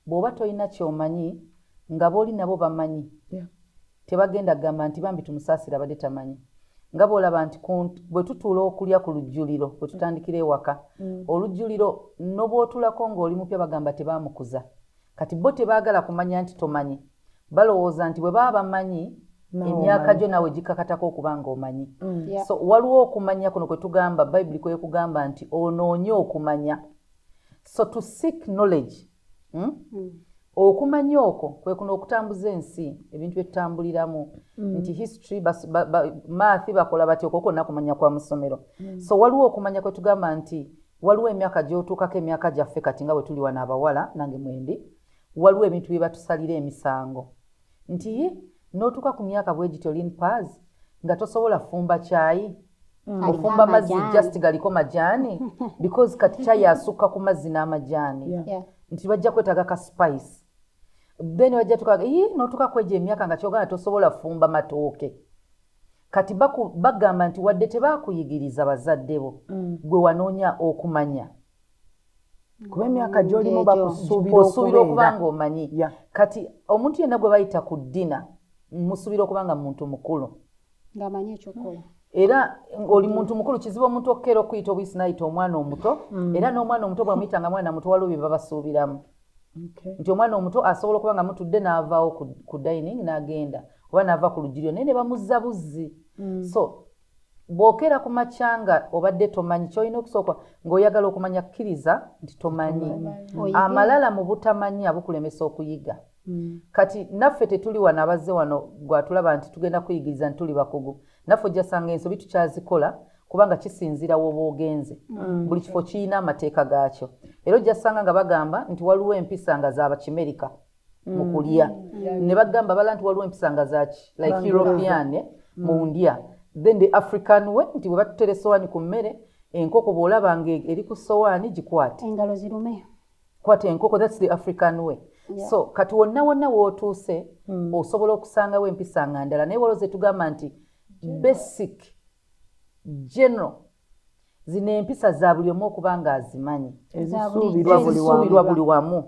Bw'oba tolina kyomanyi nga booli nabo bamanyi, tebagenda kugamba nti bambi tumusaasire, abadde tamanyi. Nga bw'olaba nti bwe tutuula okulya ku lujjuliro, bwe tutandikira ewaka olujjuliro, nobwotulako ng'oli mupya, bagamba tebaamukuza. Kati bo tebaagala kumanya nti tomanyi. Balowooza nti bwe baba bamanyi, naawe emyaka omanyi. gyo naawe gikakatako okuba nga omanyi. So waliwo okumanya kuno kwe tugamba, Bayibuli kwekugamba nti onoonye okumanya, so to seek knowledge, Okumanya okwo kwe kuno okutambuza ensi, ebintu byetutambuliramu nti history, math, bakola batya, okwo kwonna kumanya kwa mu ssomero. So waliwo okumanya kwe tugamba nti waliwo emyaka gy'otuukako, emyaka gyaffe kati nga bwe tuli wano abawala, nange mwendi, waliwo ebintu bye batusalira emisango nti ye n'otuuka ku myaka bwe gityo, lin pas nga tosobola fumba kyayi, ofumba mazzi Amajaani. just galiko majaani, because kati kyayi asukka ku mazzi n'amajaani, nti bajja kwetaaga ka spice. Then bajja tukaga ii n'otuuka kwegyo emyaka nga kyogamba tosobola fumba matooke. Kati bagamba nti wadde tebaakuyigiriza bazadde bo, gwe wanoonya okumanya. Kuba emyaka gy'olimu Egyo. bakusuubira osuubira okuba okubeera nga omanyi. Kati omuntu yenna gwe bayita ku dinner, musuubira okuba nga muntu mukulu ng'amanyi ekyokukola. Era oli muntu mukulu. Kizibu omuntu okukeera okuyita obuyisi n'ayita omwana omuto. Era n'omwana omuto bwamuyita nga mwana muto, waliwo bye babasuubiramu nti omwana omuto asobola okuba nga mutudde n'avaawo ku dining n'agenda oba n'ava ku lugiriro, naye ne bamuzza buzzi. So bw'okeera ku makya nga obadde tomanyi, kyolina okusooka ng'oyagala okumanya, kkiriza nti tomanyi. Oyige. Amalala mu butamanya bukulemesa okuyiga. Kati naffe tetuli wano, abazze wano gwatulaba nti tugenda kuyigiriza nti tuli bakugu, naffe ojjasanga ensobi tukyazikola, kubanga kisinziira w'oba ogenze. Buli kifo kirina amateeka gaakyo, era ojjasanga nga bagamba nti waliwo empisa nga z'Abakimerika mu kulya, ne bagamba bala nti waliwo empisa nga zaki, like Bangereza. European mu ndya, then the African way nti bwe batutera essowaani ku mmere, enkoko bw'olaba nga eri ku ssowaani, gikwate. Engalo zirume. Kwata enkoko, that's the African way. So kati wonna wonna w'otuuse osobola okusangawo empisa nga ndala, naye waliwo ze tugamba nti basic, general, zino empisa za buli omu okuba nga azimanyi. Ezisuubirwa buli wamu. Ezisuubirwa buli wamu.